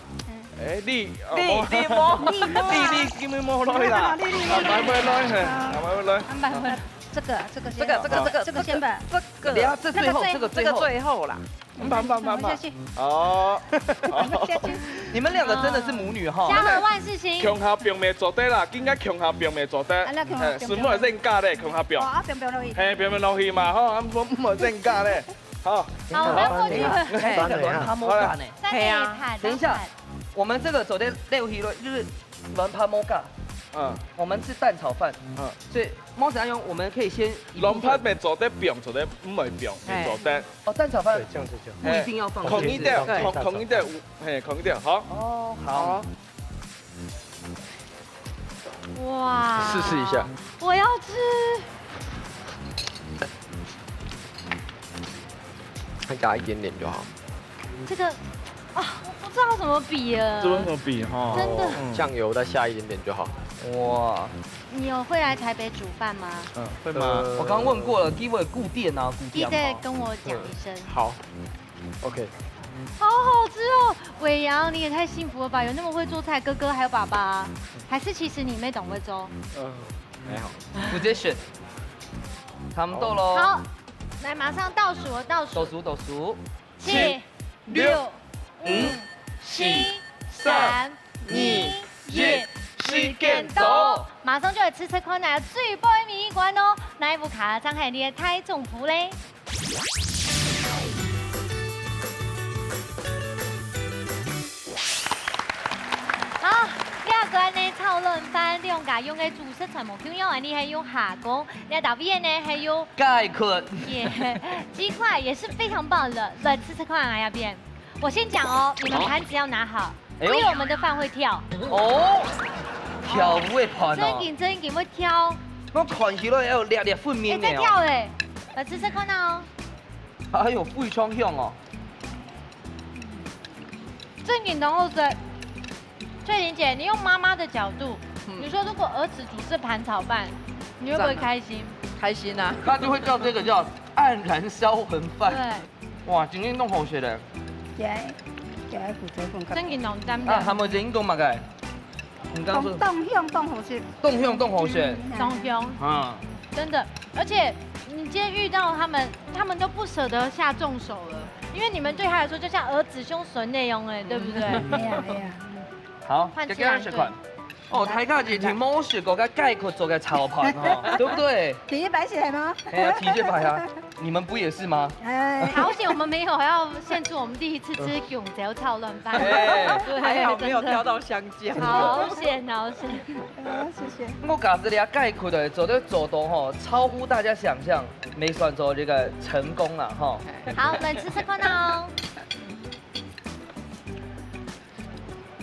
哎，你，你，你無，你，你，你根本無落去啦，你，你，你，買買來，嘿，買買來。買買來。這個，這個先，這個，這個，這個先吧。這個，等下這最後，這個最後，這個最後啦。毋怕，毋怕，毋怕，毋怕。下去。哦。下去。你們兩個真的是母女哈。家和萬事興。共下放乜做得啦，應該共下放乜做得。啊，那共下放。嘿，順便認家咧，共下放。哦，啊，放，放落去。嘿，放，放落去嘛，吼，啊，毋好，毋好認家咧，吼。好，我們要過去了。哎，好了。卵湯無乾呢。三個一盤，等一下，兩盤。我們這個做得溜去了，就是卵湯無乾。嗯。我們是蛋炒飯。嗯。所以貓仔用，我們可以先一部分。卵湯乜做得放，做得毋會放，乜做得。哎。 哦，蛋炒飯。對，這樣子就好。不一定要放。哎，空一點，對。空，空一點，嘿，空一點，好。哦，好。哇，試試一下。我要吃。再加一點點就好。這個，啊，我不知道怎麼比了。這怎麼比哈？真的。嗯。醬油再下一點點就好。哇。你有會來台北煮飯嗎？嗯，會嗎？呃，我剛問過了，佢會顧店啊，顧店嗎？記得跟我講一聲。嗯，好。 OK。好好吃哦！偉陽，你也太幸福了吧！有那麼會做菜，哥哥還有爸爸，還是其實你乜當會做？嗯，還好。直接選。差不多咯。好，來，馬上倒數哦，倒數。倒數，倒數。七、七、六、六、五、五、四、四、三、三、二、二、一，一，時間到。馬上就來試試看啊，最尾尾一關哦，哪一屋家正係你个大丈夫咧？ 好，這關呢，炒卵飯兩家用个主食全無共樣啊，你係用蝦公，這搭位呢係用雞骨。耶，雞塊也是非常棒的，來試試看啊，這邊。我先講哦，你們盤子要拿好，哎呦。因為我們的飯會跳。哦，跳舞个盤哦。正經正經會跳。我看起來有略略粉面的哦。哎，在跳哎，來試試看啊哦。哎呦，非常香哦。 正經當好食。翠玲姐，你用媽媽的角度，嗯。你說如果兒子煮這盤炒飯，你會不會開心？讚啊。開心啊。他就會叫這個叫黯然銷魂飯。對。哇，今天弄好吃的。耶，耶，骨頭粉。正經當讚的。啊，還有人講麼个？你剛剛說當，當香當好食。當香當好食。嗯，當香。啊。真的，而且你今天遇到他們，他們都不捨得下重手了，因為你們對他來說就像兒子兄孫那樣哎，對不對？嗯，係啊，係啊，嗯。好，換其他人。再給他試看。哦，大家一定無食過該雞骨做个炒飯哦，對不對？第一擺食係無？哎呀，第一擺啊。 你們不也是嗎？哎。好險我們沒有要獻出我們第一次吃芎蕉炒卵飯。哎。對，還好沒有挑到香蕉。真的。好險，好險。好，謝謝。我假使你雞骨的做得做到吼，超乎大家想象，沒算做這個成功了哈。好，我們吃吃看哦。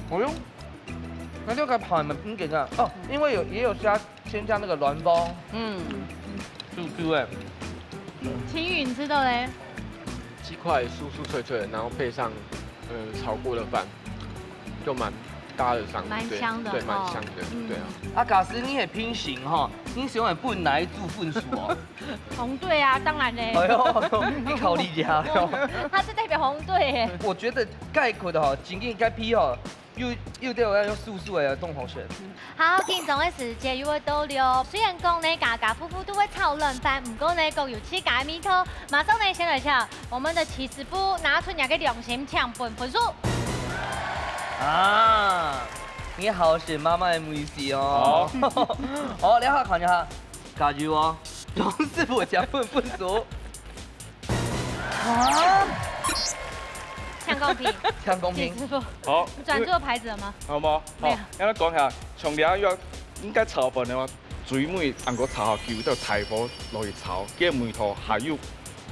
哦喲，那這個盤蠻經典啊。哦，因為有，也有加，先加那個卵黃。嗯。酥酥欸。青雲，你吃到嘞？雞塊酥酥脆脆，然後配上，呃，炒過的飯，就蠻搭得上，蠻香的，對，對，蠻香的，哦。嗯。對啊。啊，假使你係評審吼，你想愛分哪一組分數哦？ 紅隊啊，當然嘞。哎喲，你考慮一下喲。他是代表紅隊耶。我覺得概括的哈，今天該批哈，又，又對我來說素素的當好選。好，緊張个時節又會到了。雖然講呢，家家戶戶都會炒卵飯，毋過呢，各有自家个味道。馬上呢，先來請我們的徐師傅拿出你个良心，請分分數。啊，你好，是媽媽的味緒哦。好。好，你好，看一下。 加油哦！老師傅，請分分數。啊？搶公平。搶公平。徐師傅，好，你轉錯牌子了嗎？好無？沒有。好，讓我講一下，像你愛應該炒飯的話，最尾恁个炒下去，就大火落去炒，該味道還有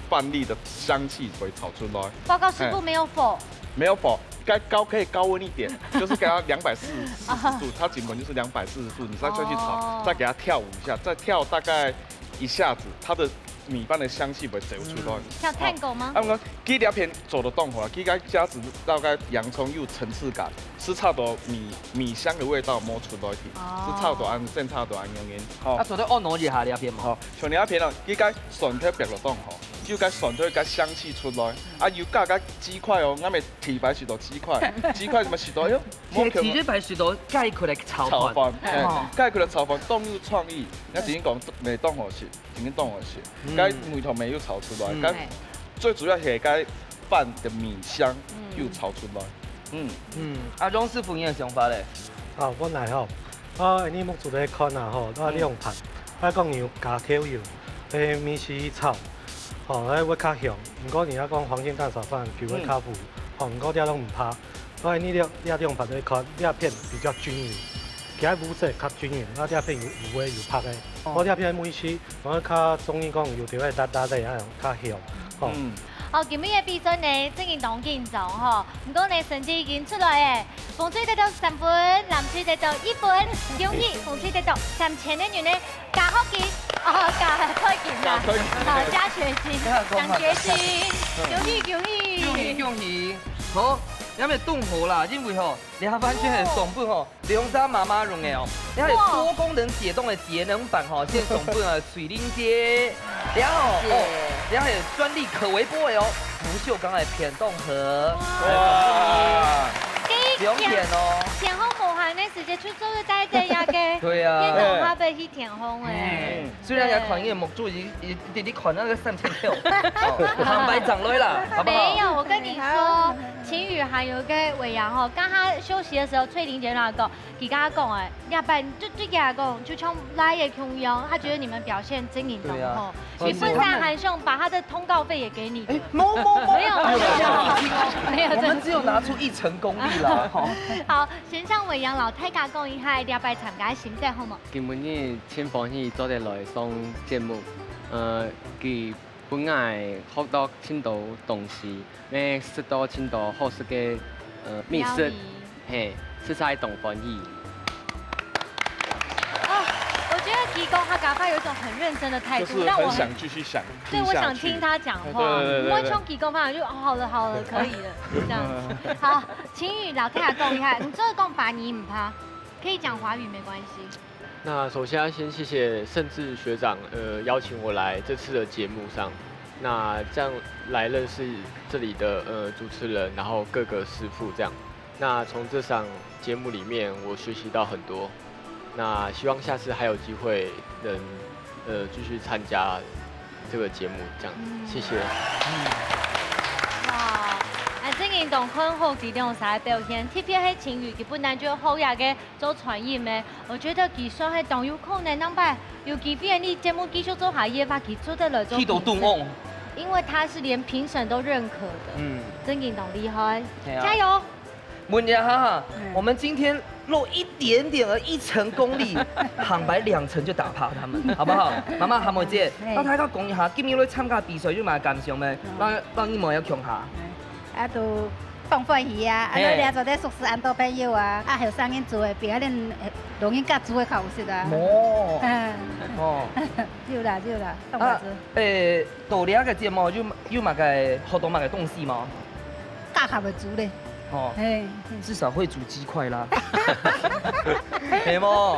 飯粒的香氣會炒出來。報告師傅，嘿。沒有火。沒有火，該高，可以高溫一點，就是給它兩百四十，四十度，它基本就是兩百四十度，你再下去炒，哦。再給它跳舞一下，再跳大概一下子，它的米飯的香氣會走出來。嗯，像探戈嗎？啊，毋過，佢這片做得當好啊，佢該加子大概洋蔥有層次感，係差不多米，米香的味道摸出來去，哦。係差不多恁，正差不多恁樣樣。好。啊，做得按摩一下這片嘛。好，像你這片哦，佢該蒜頭煏到當好，就該蒜頭該香氣出來，啊，有加該雞塊哦，𠊎乜第一擺食到雞塊，雞塊怎麼食到？哎喲，其實第一擺食到雞塊个炒飯。炒飯，哎，哦。雞塊个炒飯當有創意，𠊎真經講，乜當好食。 真經當好食，嗯。該味道乜有炒出來，嗯。該最主要係該飯的米香又炒出來。嗯，嗯，阿忠師傅，你的想法咧？啊，本來吼，啊，你目珠來看啊吼，啊，兩盤，啊，講有加豆油，誒，米絲炒，吼，誒，會較香。毋過你若講黃金蛋炒飯，就會較糊，吼，毋過這都毋怕。所以你這，這兩盤來看，這片比較均勻，其他五色較均勻，啊，這片有，有烏个有白个。哦，這片每次 我較中意講有條个辣辣个，啊，較香，吼。嗯。哦，今日个比賽呢，真經當緊張吼。毋過呢，成績已經出來咧。紅隊得到三分，藍隊得到一分。恭喜紅隊得到三千个銀呢，加學金，哦，加學金啦，加學金。好，加學金，加學金。獎學金，恭喜恭喜！恭喜恭喜！好，也毋係當好啦，因為吼，這下完全係上分吼。 兩儕媽媽用个哦，這下有多功能解凍个節能版吼，獻上分啊水靈姐。然後哦，這下有專利可微波个哦，不鏽鋼个便當盒。哇！兩片哦。天空無限个時節，就做得帶這樣个。對啊。天空下背去天空欸。嗯，雖然也看你个目珠已經，已經，已經看到那個三千六，哦，坦白講來啦，好不好？沒有，我跟你說，晴雨還有一個偉陽吼，剛剛休息的時候，翠玲姐那個， 佢跟他講欸，這擺就對佢來講，就像來个共樣，他覺得你們表現真的很好，對啊。你不但還想把他的通告費也給你。哎，沒有，沒有，沒有。沒有，沒有，沒有，沒有，我們只有拿出一成功力啦，吼。好，先請偉陽摎大家講一下這擺參加个心得好無？今晡日真歡喜做得來上節目，呃，佢分𠊎學到真多東西，也食到真多好食个，呃，美食。料理。 嘿，實在當歡喜。啊，我覺得佢講客家話有一種很認真的態度，就是很想繼續想，讓我很，對，我想聽他講話。對，對，對，對，對。毋會像佢講話就，哦，好了，好了，可以了，這樣子。好，晴雨摎大家講一下，你做得講華語毋怕，可以講華語沒關係。 那首先要先謝謝盛智學長，呃，邀請我來這次的節目上。那這樣來認識這裡的，呃，主持人，然後各個師傅這樣。那從這場節目裡面，我學習到很多。那希望下次還有機會能，呃，繼續參加這個節目，這樣。謝謝。哇，恁真經當看好佢兩儕个表現，特別係晴雨，佢本來就好額个 做傳音个，我覺得佢算係當有可能，能擺有機會，你節目繼續做下去个話，佢做得來做評審。去到中央。因為他是連評審都認可的，嗯。真經當厲害。對啊。加油！問一下哈，嗯。我們今天落一點點的一成功力，坦白兩成就打趴他們，好不好？媽媽，韓梅姐，嘿。摎大家講一下，今日來參加比賽有麼个感想無？嗯。摎，摎你們要共下。嗯。 啊，都當歡喜啊！啊，嘿。你這做得熟識恁多朋友啊！啊，後生人做个，比恁老人家做个較有食啊。無。嗯。哦。有啦，有啦，當好食。啊，誒，做這個節目有，有麼个學到麼个東西無？教學會煮咧。哦。嘿。至少會煮雞塊啦。係無？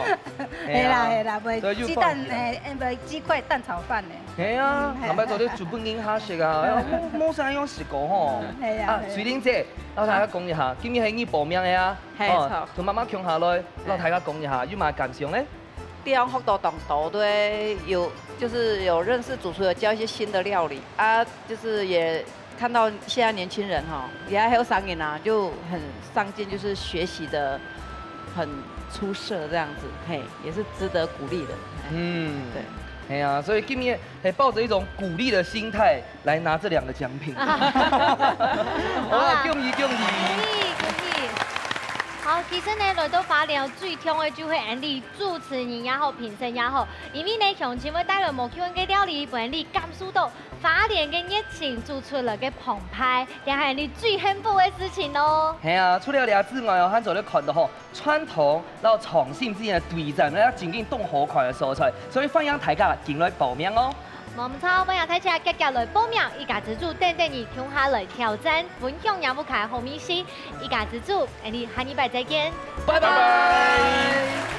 係啦，係啦，會，所以就雞蛋，放心啦。嘿，誒，毋，雞塊蛋炒飯呢。 係啊，嗯，係。坦白講，你煮分人客食啊，哎呀，無，無啥樣食過吼。嗯，係啊，啊，係啊。水玲姐，摎大家講一下，今日係你報名个啊，係，哦，著。同媽媽共下來，摎大家講一下，有麼个感想呢？對啊，學到當多，對，有，就是有認識主廚，有教一些新的料理啊，就是也看到現在年輕人哈，也還有商人啊，就很上進，就是學習的很出色這樣子，嘿，也是值得鼓勵的。嘿。嗯。對。係啊，所以今日 還抱著一種鼓勵的心態來拿這兩個獎品。好啦，好啦。恭喜，恭喜。恭喜，恭喜。好，其實呢，來到花蓮最暢个就係恁樣，主持人也好，評審也好，因為呢，鄉親會帶來無共樣个料理，分你感受到花蓮个熱情，煮出來个澎湃，這係你最幸福个事情哦。係啊，除了這之外哦，還做得看到吼， 傳統摎創新之間个對戰，這正經當好看个所在，所以歡迎大家緊來報名哦。無毋著，歡迎大家遽遽來報名，一家之煮等等你共下來挑戰，分享若屋下好味緒。一家之煮，𠊎俚下禮拜再見，拜拜。